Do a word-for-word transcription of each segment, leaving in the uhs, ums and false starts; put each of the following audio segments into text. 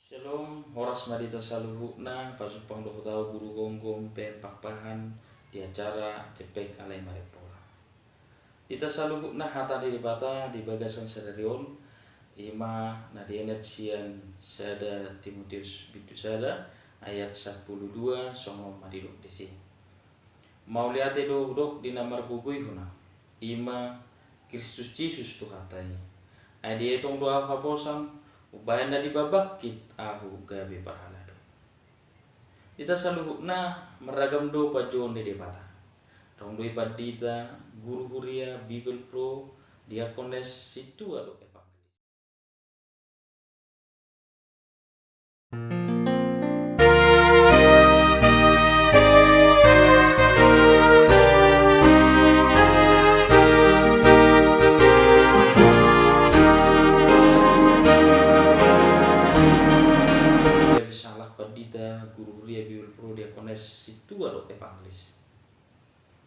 Shalom, horas ma di hita saluhutna, pajumpang dohot au Guru Gomgom P M Pakpahan di acara Jempek Alai Marempola. Di hita saluhutna hata ni Debata di bagasan sadari on, i ma na dienet sian sada Timoteus bindu sada ayat sampulu dua, songon on ma didok disi. Mauliate do hudok di na margogoihon au, i ma Kristus Jesus Tuhanta i. Ai dietong do au haposan, umbahen na dipabangkit ahu gabe parhalado. Di hita saluhutna marragam do panjouon ni Debata. Adong do i pandita, guru huria, Bible Pro, diakones, sintua dohot evangelis. Gabe sahalak pandita, guru huria, Bible Pro, diakones, sintua dohot evangelis.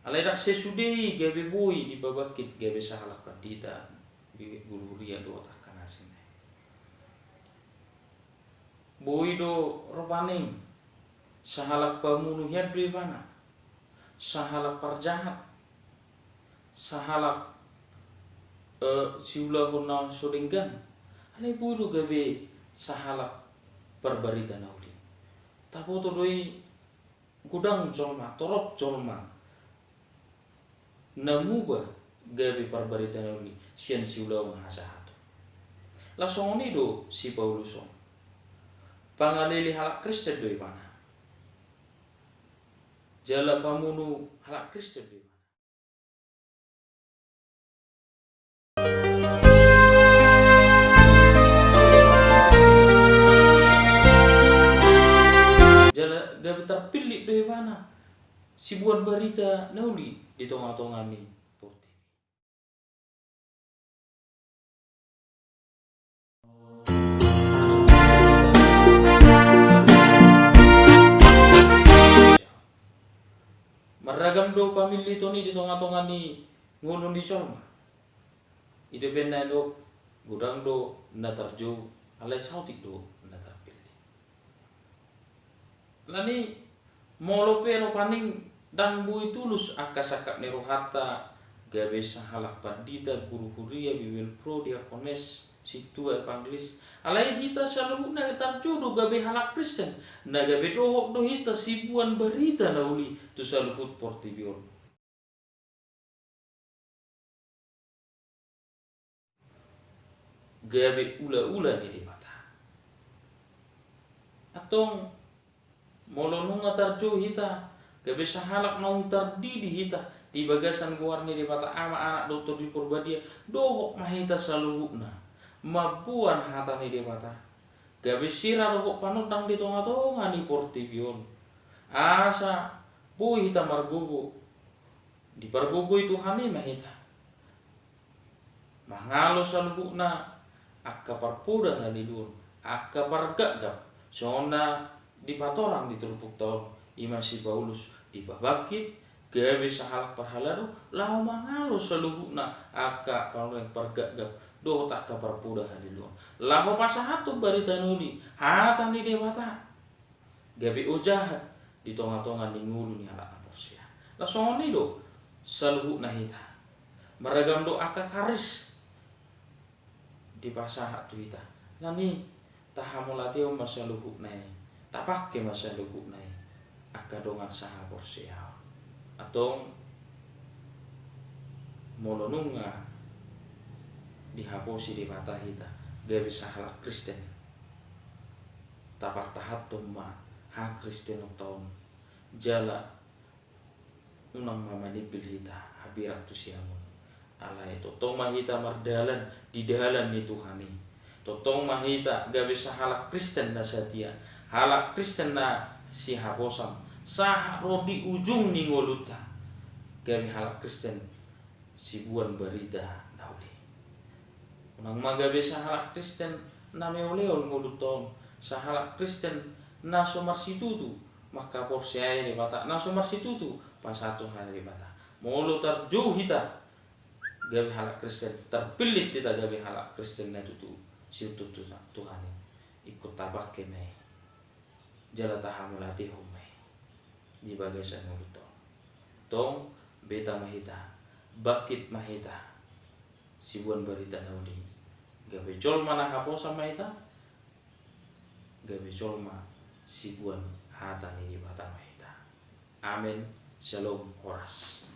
Alai ndang sesude i gabe boi dipabangkit gabe sahalak pandita, guru huria dohot angka na asing. Boi do rupani sahalak pamunu hian do ibana, sahalak parjahat, sahalak, eh, siulahon na so denggan. Alai boi do gabe sahalak parbarita na uli. Taboto do i godang jolma, torop jolma na muba gabe parbarita na uli sian siulaon hajahaton. Laos songon i do si Paulus on. Pangalele halak Kristen do ibana. Jala pamunu halak Kristen do ibana. Jala gabe tarpillit do ibana siboan barita na uli di tonga-tonga ni portibi. Marragam do pamilliton i di tonga-tonga ni ngolu ni jolma. I do umbahen na didok, godang do na tarjou, alai saotik do na tarpillit. Alani, molo pe rupani ndang boi tulus angka sangkap ni rohanta gabe sahalak pandita, guru huria, Bible Pro, diakones, sintua, evangelis, alai hita saluhutna tarjou do gabe halak Kristen, na gabe dohot do hita siboan barita na uli tu saluhut portibi on. Gabe ula-ula ni Debata. Antong, molo nunga tarjou hita gabe sahalak naung tardidi hita di bagasan goar ni Debata Ama, Anak dohot Tondi Porbadia, dohot ma hita saluhutna mamboan hata ni Debata gabe sira dohot panondang di tonga-tonga ni portibi on, asa boi hita margogo. Dipargogoi Tuhan i ma hita mangalo saluhutna angka parpoda haliluon, angka pargapgap, songon na dipatorang di turpukta on, i ma si Paulus, dipabangkit gabe sahalak parhalado, laho mangalo saluhutna angka panurirang pargapgap dohot angka parpoda haliluon, laho pasahathon barita na uli, hata ni Debata, gabe ojahan di tonga-tonga ni ngolu ni halak na porsea. Laos songon i do saluhutna hita. Marragam do angka karis dipasahat tu hita. Alani, tahamauliatehon ma saluhutna i, tapangke ma saluhutna i angka dongan sahaporseaon. Antong, molo nunga dihaposi Debata hita gabe sahalak Kristen, tapartahanhon ma hakristenonta on, jala unang ma manimbil hita hambirang tu siamun. Alai tongtong ma hita mardalan di dalan ni Tuhan i. Tongtong ma hita gabe sahalak Kristen na satia, halak Kristen na sihaposan, sahat ro di ujung ni ngolunta gabe halak Kristen siboan barita na uli. Unang ma gabe sahalak Kristen na meoleol ngolunta on, sahalak Kristen na so marsitutu mangkaporseai Debata, na so marsitutu pasahathon hata ni Debata. Molo tarjou hita gabe halak Kristen, tarpillit hita gabe halak Kristen na tutu siuntut tu Tuhan i, ingkon tapangke ma i jala tahamauliatehon ma i di bagasan ngolunta on. Tong, beta ma hita, bangkit ma hita, siboan barita na uli, gabe jolma na haposan ma hita, gabe jolma siboan hata ni Debata ma hita. Amen. Syalom, horas.